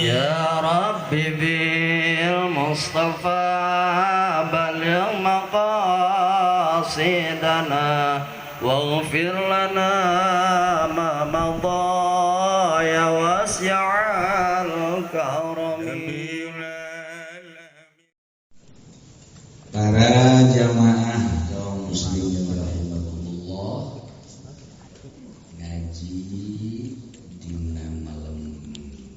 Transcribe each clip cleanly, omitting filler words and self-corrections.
يا ربي بالمصطفى بلغ مقاصدنا واغفر لنا ما مضى يا واسع الكرم. Para jamaah kaum muslimin rahimakumullah, ngaji dina malam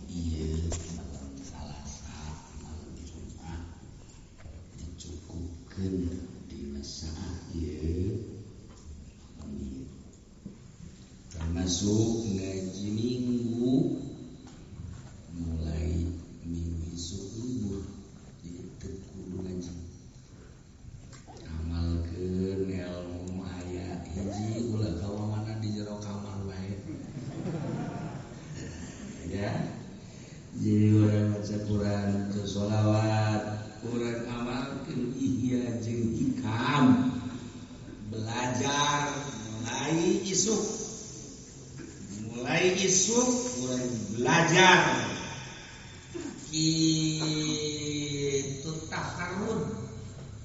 ieu, malam Salasa, malam Jumat, dicukupkeun dina saat ieu, malam ieu, termasuk ngaji Minggu. Mulai minggu isuk libur, jadi teu kudu ngaji. Amalkeun ilmu aya. Hiji, ulah kawamana, di jero kamar wae ya. Jadi urang maca Quran ke sholawat, urang amalkeun Ihya jeung Hikam. Belajar mulai isuk, mulai isuk urang belajar itu tafarrud,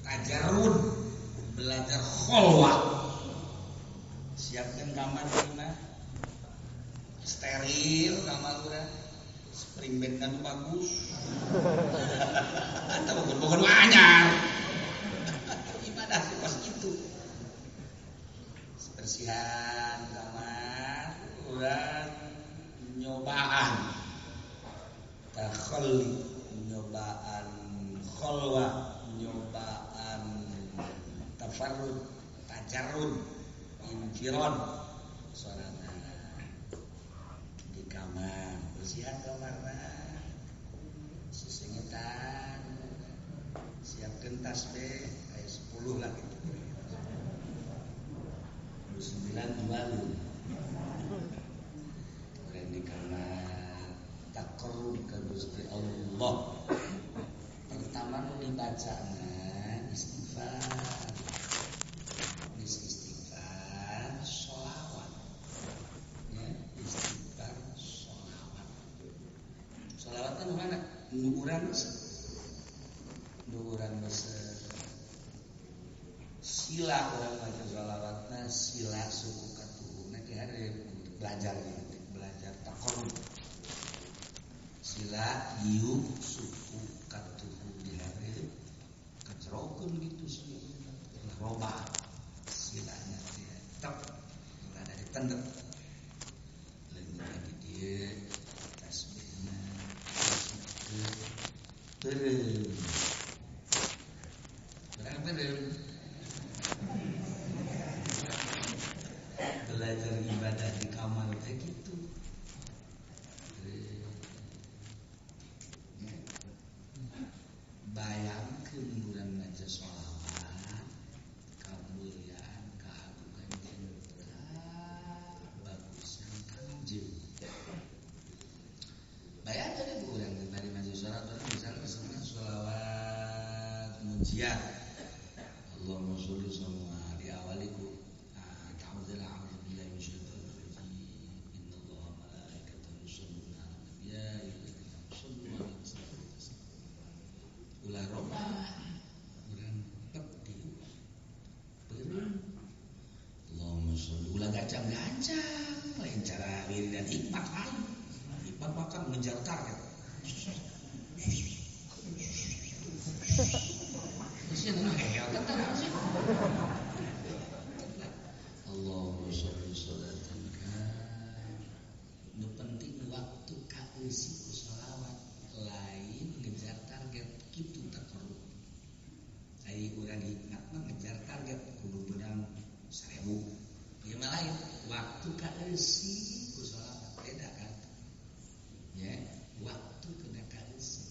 tajarrud, belajar kholwat. Siapkan kamar gimana steril, kamar urang spring bed kan bagus atau bukan bukan anyar. Ibadah pas itu bersihan kamar, urang nyobaan takhalli, nyobaan kholwat, nyobaan tafarrud, tajarrud, infirad, sorangan di kamar. Bersihan kamarna, sesengetan, siapkan tasbih kayak 10 lah gitu, 9 jualin. Orang di kamar taqarrub ke Gusti Allah. Pertama nu dibacana istighfar, geus istighfar sholawat ya, istighfar sholawat. Sholawat kan mana nu urang, nu urang resep. Sila urang maca sholawatna, sila suku katuhuna di hareup untuk belajar gitu, belajar taqarrub. Sila diuk suku katuhu di hareup, kajerokeun gitu sih, robah silanya teh tep rada ditendek leungit lagi dieu tasbihna beureum. Urang beureum belajar ibadah di kamar teh gitu. Bayangkeun urang maca sholawat kemuliaan, keagungan jeung kabagusan Kangjeng. Bayangkeun ibu urang bari maca sholawat, misalnya semua sholawat munjiat, Allahumma sholli semua diawali ku ta'udzillah, a'udzubillahi minasyaitonir rajim, innallaha wa malaikatahu yusholluna 'alan nabi ya ayyuhalladzina amanu shollu 'alaihi wa sallimu taslima. Ulah robah, urang tep di beureum Allahumma sholli, ulah gancang-gancang. Lain cara wiridan hikmat, lain hikmat bahkan mengejar target. Allahumma sholli sholatan nu penting waktu kaeusi ku sholawat, lain ngejar target kitu taqarrub. Ai urang hikmat mah ngejar target kudu beunang 1000. Ieu mah lain, waktu kaeusi ku sholawat beda kan ya, waktu kena kaeusi.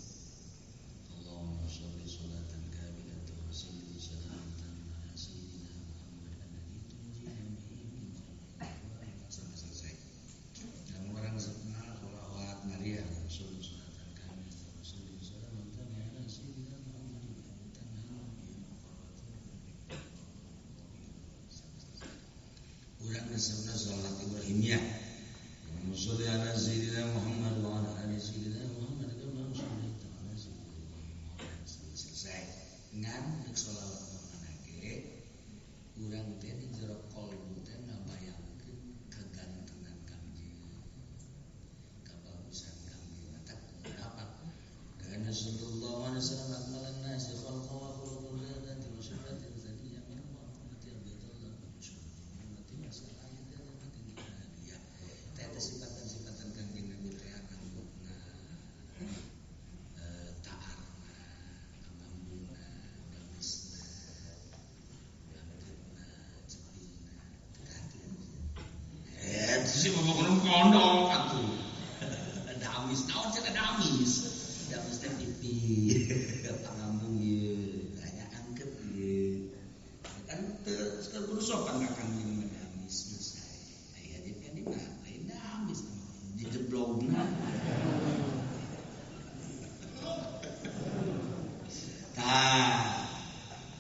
Allahumma sholli sholatan kamilatan wa sallim salamatan ala sayyidina Muhammad sampai selesai. Dan orang sebenarnya sholawat Maria sholli sholatan kamilatan wa sallim salamatan ala sayyidina Muhammad. Urang resepna sholat Ibrahimiyah. Allahumma sholli ala sayyidina Muhammad wa ala ali sayyidina Muhammad. Ngan deuk sholawat mana ge urang teh di jero kolbu teh ngabayangkeun kegantengan Kangjeng, kabagusan Kangjeng. Eta apa? Karena sallallahu alaihi wasallam akmalan nasi khalqa wa khuluqul jannati wa sunnatin zaniyah min wa abdullah wa sunnati wa salatin ya. Teh sifatan-sifatan Kangjeng Nabi teh rambutna, taarna, kamambuna, gamisna, ganggeuna, cepina, teu sih bapak kudu kondok atuh. Damis naon cenah damis. Damis teh pipi, pangambung ieu, aya angket ieu. Kan teu kudu sopan ka Kangjeng mah damis mah sae. Aya jeung di mah lain damis dijeblogna. Tah,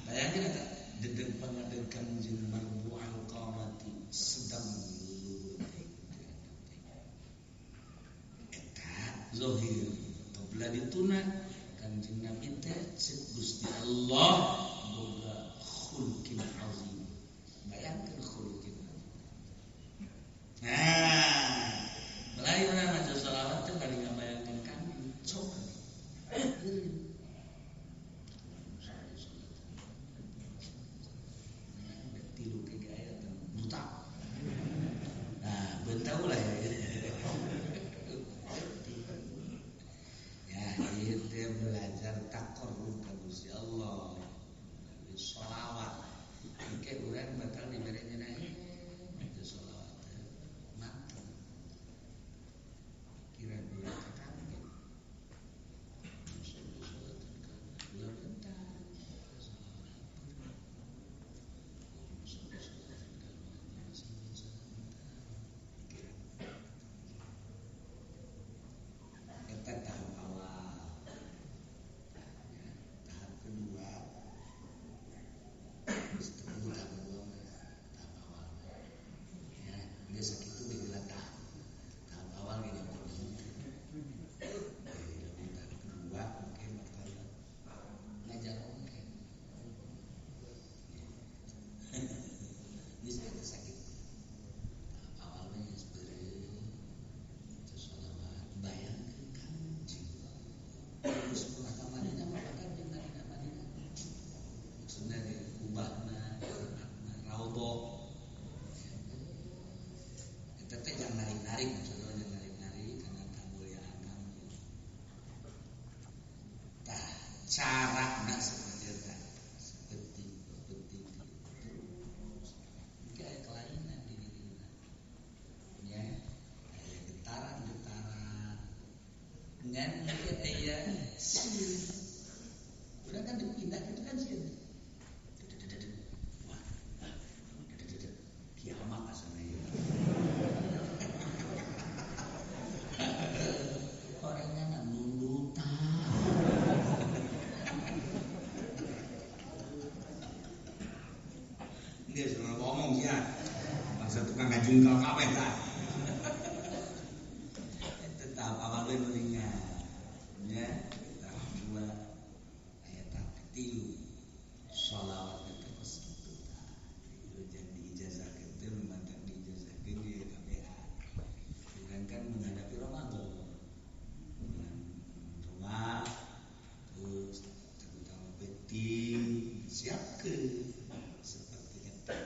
bayangkeun eta dedeg pangadeg Kangjeng marbu'al qamati sedang luhur teh. Eta zahir qabla dituna Kangjeng Nabi teh ceuk Gusti Allah boga khulqin azim. Bayangkeun khulqin azim. Nah, mulai urang maca sholawat teh bari ngabayangkeun Kangjeng cok. Tilu ke gaya buta. Nah, bentau lah ya. Ya, ieu teh belajar taqarrub ka Gusti Allah. Melalui sholawat. Engke urang bakal dibere nyeunah maca sholawat teh mantep. Pikiran urang ka Kangjeng. Eta tahap awal. Ya, tahap kedua. Tahap kedua, tahap awal. Ya, geus sakitu ge heula tahap. Tahap awal ge nyampur. Tahap kedua mungkin bakal ngajar oge. Geus eta sakitu. Tahap awal mah geus beureum. Terus sholawat bayangkeun Kangjeng. Terus pernah ka Madinah mah bakal jeung Madinah Madinah. Maksudna ge kubahna, tempatna, raudhah. Eta teh jangan narik-narik, maksudna jangan narik-narik karena kamuliaan Kangjeng. Tah, carana seperti eta, seperti terus. Engke aya kelainan di diri urang. Ya, aya getaran-getaran. Ngan engke aya sieun. Urang kan dipindah gitu kan sieun. Wah, kiamat asana ieu. Orangnya nundutan. Geus ngomong sia. Bangsa tukang ngajungkal kabeh tah. Eta tahap awal we nu ringan. Ya, tahap dua aya tahap ketilu. Sholawat teh kos kitu tah. Ieu jadi diijazahkeun teh nu mantak diijazahkeun di KBH. Urang kan menghadapi Ramadan. Bulan Roma terus terutama penting siapkeun seperti eta.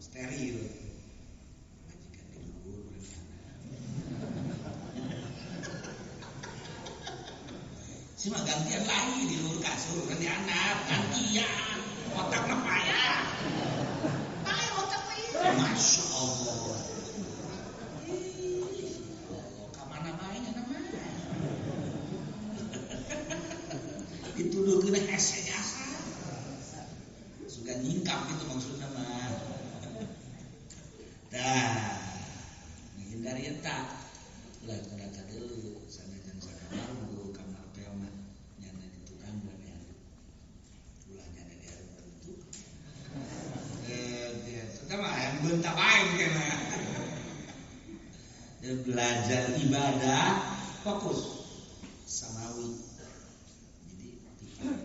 Steril. Majikan di luhur urang di handap. Si mah gantian lagi di luhur kasur urang di handap, gantian. Otakna payah. Payah otak teh. Masya Allah. Ih, Allah ka mana bae nya mah. Dituduhkeun hese jasa. Suka nyingkap gitu maksudna mah. Tah, menghindari eta. Ulah kada kadeuleu sanajan sakamar guru kamar teh mah nyana di tukang dan di handap. Ulah nyana di handap itu. Dia eta mah hayang beunta bae engke mah. Dan belajar ibadah fokus samawi. Jadi pikiran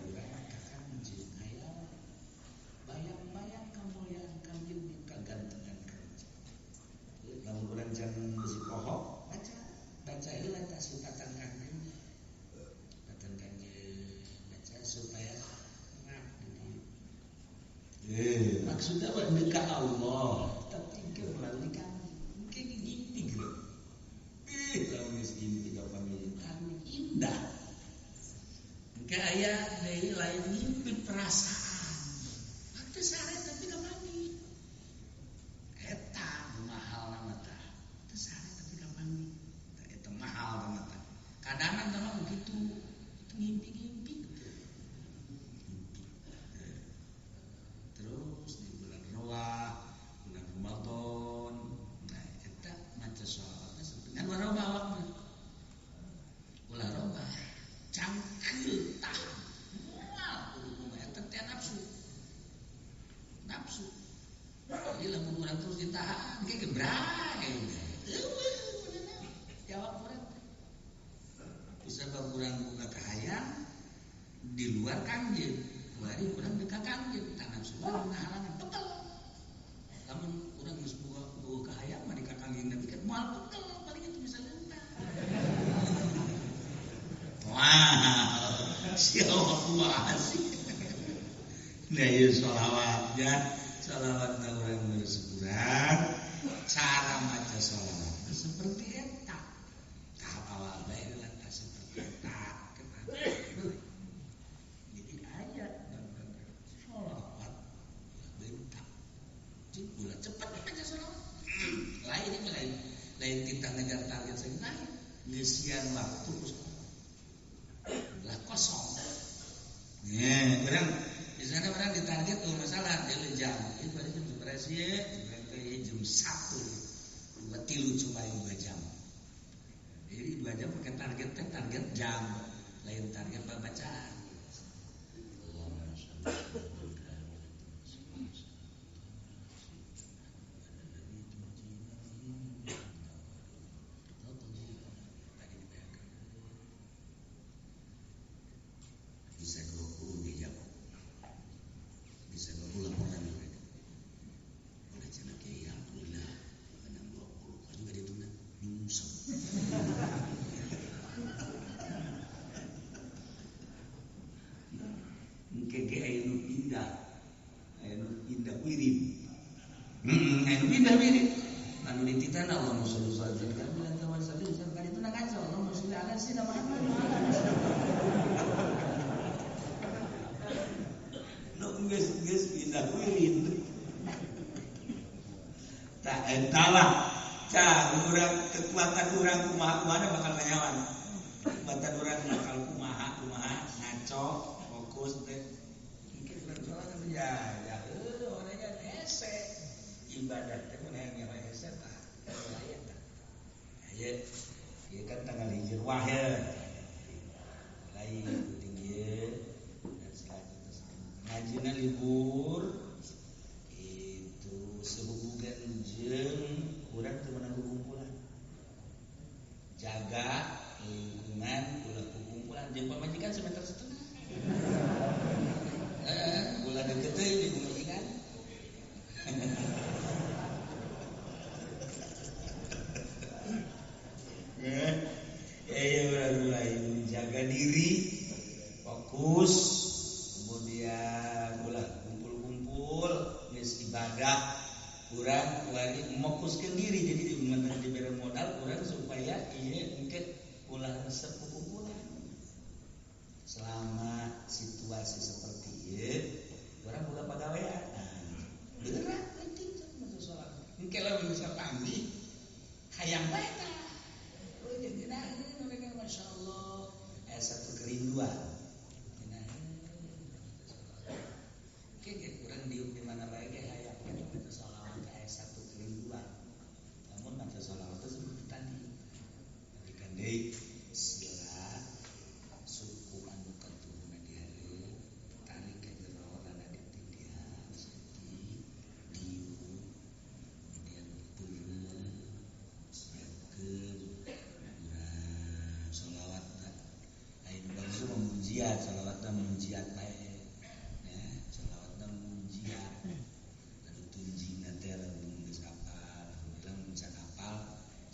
heula tah sifatan kanjeng. Sifatan kanjeng baca supaya ngak di maksudnya apa dekat Allah tapi ke melalui kami. Mungkin ngimpi gitu. Lamun geus ngimpi ka pamili kami indah. Engke aya deui lain ngimpi perasaan. Teu sare tapi ka mandi. Eta mahal mah tah. Teu sare tapi ka mandi. Eta mahal mah tah. Kadang-kadang mah begitu ngimpi-ngimpi gitu. Ngimpi. Terus di bulan Roa, bulan Ramadan. Nah, eta maca sholawatna ngan warobah awakna. Ulah robah. Cangkeul tah. Moal kudu kumaha eta teh nafsu. Nafsu. Jadi lamun urang terus ditahan ge gebrak eueuh jawab urang teh. Bisa urang boga kahayang di luar kangjeng. Kuari urang dekat kangjeng, tah nafsu urang ngahalangan bekel. Lamun urang geus boga kahayang mah di ka kangjeng Nabi kan moal bekel paling itu bisa leungtah. Wah, siapa kumaha sih? Nah, ieu sholawat ya. Sholawat urang bersyukuran, cara maca sholawat seperti eta. Tahap awal bae lah seperti eta. Jadi aya sholawat bentak. Cing ulah cepet maca sholawat. Lain ini lain. Lain kita ngejar target sing lain. Ngeusian waktu lah kosong. Nih, urang di sana orang ditarget tuh masalah dia jam, itu pada jam sebelas ya, jam 1, 2 tilu cuma 2 jam. Jadi 2 jam pakai target teh target jam, lain target bacaan. Bisa 20 jam. Bisa 20 laporan mereka. Udah cenah kiai alhamdulillah menang 20 kan juga ditunda nyungsep. Engke ge aya nu pindah. Aya nu pindah wirid. Aya nu pindah wirid. Anu dititana Allahumma sholli ala wa sallim kan itu ngaco Allahumma sholli ala sayyidina Muhammad. Geus pindah wirid. Tah entalah cah urang kekuatan urang kumaha kumaha bakal kanyawan. Kekuatan urang bakal kumaha kumaha ngaco fokus teh. Mungkin urang salat ya ya heuh orangnya hese. Ibadah teh mun hayang nyawa hese tah. Aya tah. Aya ieu kan tanggal hijir wah ya. Lain penting ieu dan selanjutnya ngajina libur itu sehubungan jeung urang teu meunang kukumpulan. Jaga lingkungan ulah kukumpulan jeung pamajikan semeter setengah. Ulah deket teuing jeung pamajikan. Urang mulai menjaga diri, fokus, kemudian ulah kumpul-kumpul, geus ibadah, urang kuari mokuskeun diri jadi diberi modal urang supaya ieu engke ulah resep kukumpulan. Selama situasi seperti ieu, urang ulah pagawean. Nah, berat penting masuk salat. Engke lamun bisa panggih hayang bae tah. Oh jadi ngeunaheun mereka masyaallah. Aya satu kerinduan. Oke, kurang diuk di mana bae ge hayang maca sholawat aya satu kerinduan. Namun maca sholawat itu seperti tadi. Balikan deui sila suku anu katuhuna di hareup tarik ka jero rada ditindihan saeutik diuk kemudian peureum siapkeun urang sholawat lain bagus mah munjiat sholawatna munjiat bae.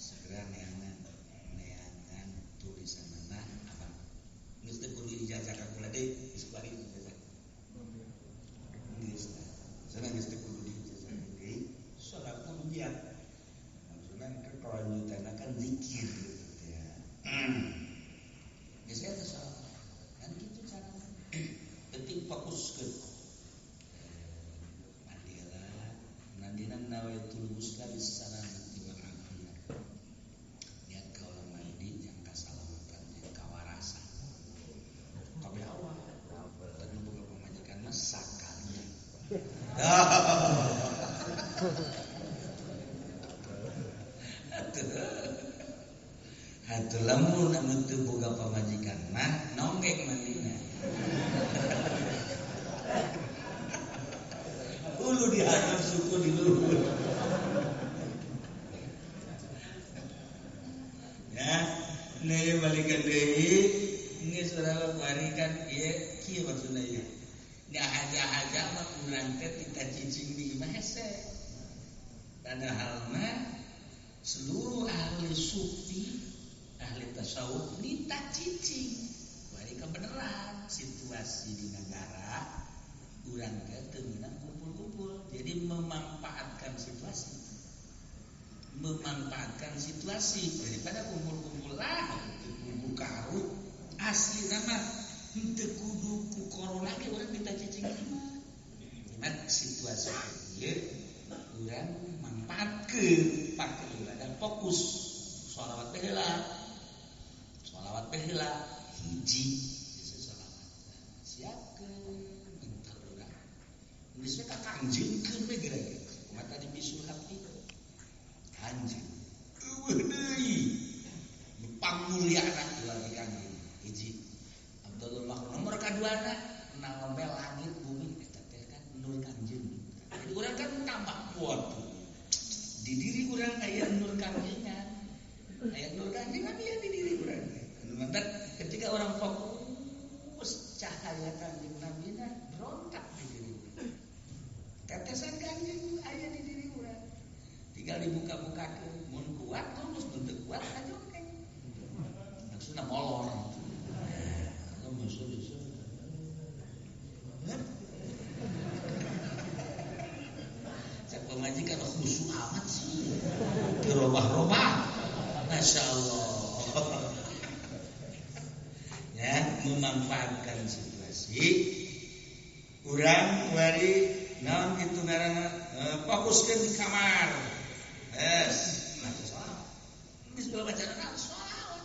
Segera neangan Balikan deui geus urang kuari kan ieu kieu maksudna ieu. Ngahaja-haja mah urang teh tita cicing di imah hese. Padahal mah seluruh ahli sufi, ahli tasawuf nita cicing. Kuari kebenaran situasi di negara urang teh teu meunang kumpul-kumpul. Jadi memanfaatkan situasi. Memanfaatkan situasi daripada kumpul-kumpul lah kumpul karu asli nama henteu kudu ku corona ge urang minta cicing mah. Cuman situasi ieu urang manfaatkeun pake ibadah fokus sholawat teh heula. Sholawat teh heula hiji geus sholawat. Siapkeun mental urang. Geus we ka kangjengkeun we geura. Kumaha tadi bisul hati. Kanjeng eueuh deui nu pangmulyana lagi kanjeng hiji Abdullah nomor kaduana nalombe langit bumi eta teh kan nur kanjeng. Jadi urang kan tambah kuat di diri urang aya nur kanjengan, aya nur kanjengan ieu di diri urang. Anu mantak ketika orang fokus cahaya kanjeng Nabina berontak di diri urang. Tetesan kanjeng aya di diri urang. Tinggal dibuka-bukakeun, mun kuat terus mun teu kuat aja oke. Maksudna molor. Allah maksud ieu. Cek pemajikan khusyuk amat sih. Dirobah-robah. Masya Allah. Ya, memanfaatkan situasi. Urang wari naon kitu ngaranna fokuskeun di kamar. Yes, baca sholawat. Geus baca sholawat.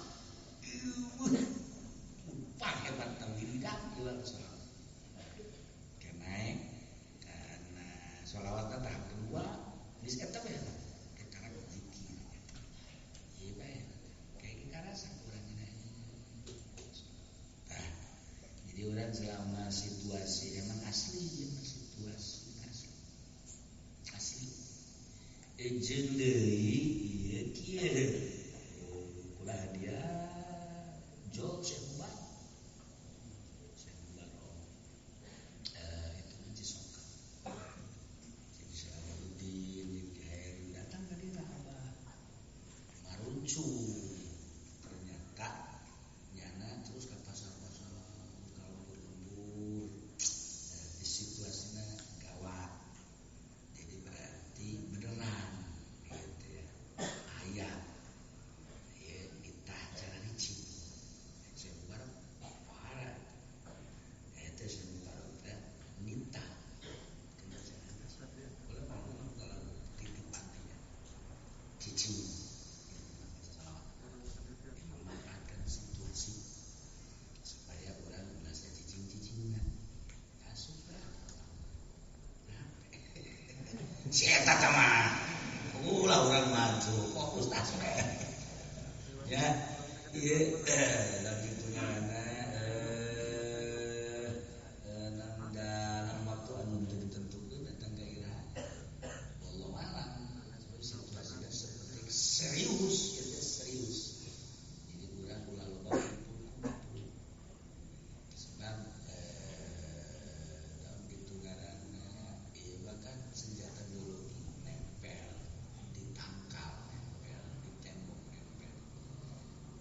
Upah hebat tawiridan ieu sholawat. Kenaik karena sholawatna tahap kedua geus eta we karena zikir. Ieu bae kayak karasa urang ini. Tah, jadi urang selama situasi emang asli ieu mah situasi asli. Asli. Ejeun deui ieu kieu. Kula hadiah jol Syekh Mubarok. Syekh Mubarok. Itu mah Cisoka. Jadi Salahuddin jeung Ki Hairi datang ka dieu Abah. Maruncu. Ternyata nyana terus ka pasar-pasar ka lembur-lembur. Di situasina gawat. Jadi berarti beneran gitu ya. Ayah ya nitah cara licin. Syekh Mubarok parah. Eta Syekh Mubarok teh nitah. Kena cara boleh mau kalau titipan teh cicing. Yang memanfaatkan situasi supaya orang merasa cicing-cicingna. Asup lah. Si eta teh mah ulah urang maju fokus tas we. Ya, ieu tapi itu ngaranna dalam waktu anu teu ditentukeun datang ka iraha. Wallahu a'lam. Situasinya seperti serius, ya serius. Jadi urang ulah loba kumpul-kumpul. Sebab dalam kitu ngaranna ieu bahkan senjata biologi nempel di tangkal, nempel di tembok, nempel.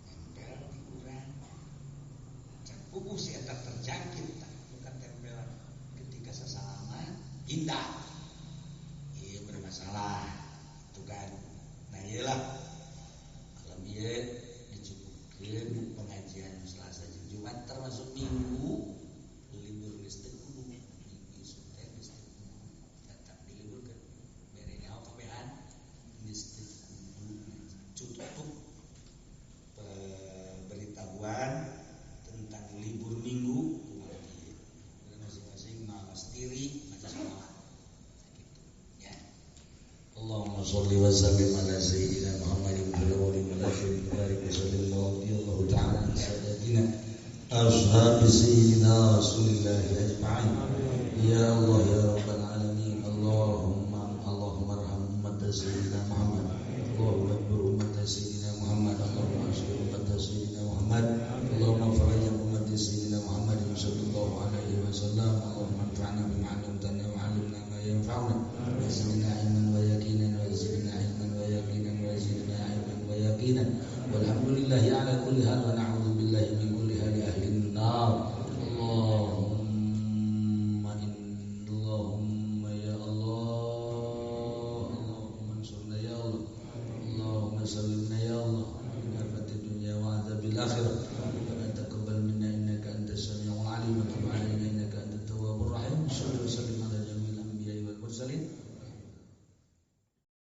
Nempel di urang. Can puguh si eta terjangkit tah bukan tempelan ketika sasalaman pindah. Ieu bermasalah itu kan. Nah ieu lah malam ieu dicukupkeun pengajian Selasa jeung Jumat termasuk Minggu libur geus teu kudu. Minggu isuk teh geus teu kudu. Tetap diliburkeun. Bere nyaho kabehan geus teu kudu tutup pemberitahuan tentang libur Minggu kumaha ieu. Masing-masing maos diri maca sholawat. Sakitu ya. Allahumma sholli wa sallim ala sayyidina Muhammadin fil awwalin wal akhirin wa barik wa sallim wa radiyallahu ta'ala an sadatina ashabi sayyidina Rasulillah ajma'in. Ya Allah ya rabbal alamin. Allahumma Allahumma arham ummat sayyidina Muhammad. Allahumma akbar ummat sayyidina Muhammad. Allahumma asli ummat sayyidina Muhammad. yaqinan. Walhamdulillahi ala kulli hal wa na'udzu billahi min kulli hali ahli an-nar.